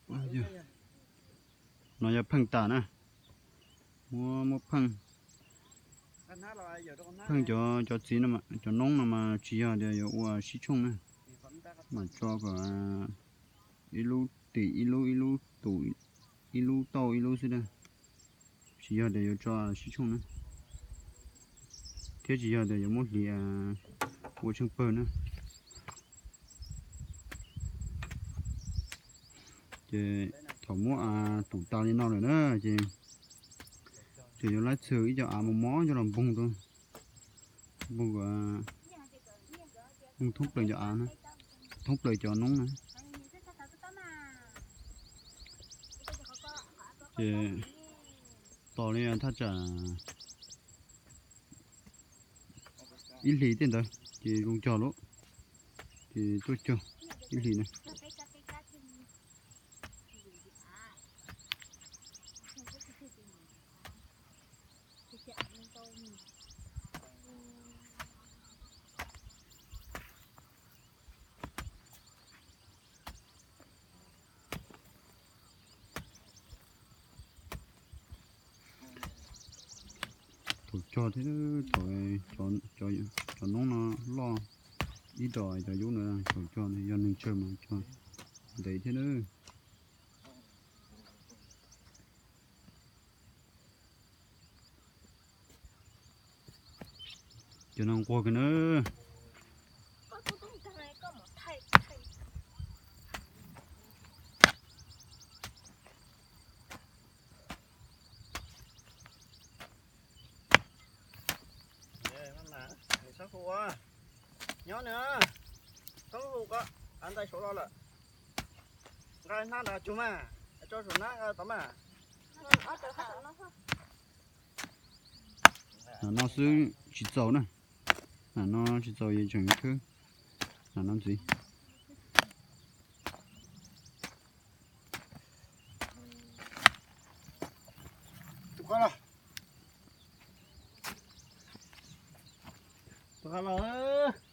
No yog pheej tas na, muab muab pheej, pheej cov cov txiv no, cov noob no mas tsis yog tias yuav ua sib tshooj na, mas tso kom ib lub tim ib lub, ib lub tim ib lub tauj ib lub xwb na, tsis yog tias yuav tso sib tshooj na, thiab tsis yog tias yuav muab hliv ua tsheej pawg na. Ces thaum muab tus tas li no lawm na, ces tseem yuav laib txhw ib co av mos mos coj los npoog rau, npoog kom, npoog thoob plaws cov av na, thoob plaws cov noob na. Ces tos li thaj tsam ib hlis tej ntawd ces zoo cog lawm, ces tuaj cog ib hlis na. Thaum cog thiab, thaum cov noob no loj ib dos cov yub na, thaum cog yog neeg tsawg mas cog ntev thiab na. Cov no nquag kiag na. Nyob nws, txhob hu ko, av ntais saud los lawm. Nqa hnab nrad cuag mas, tso saum nab nqa tod mas. Nam no xwb tsis txaus na, nam no tsis txaus yeej tseem khwb nam no ntxiv. Tus qab los, tus qab los.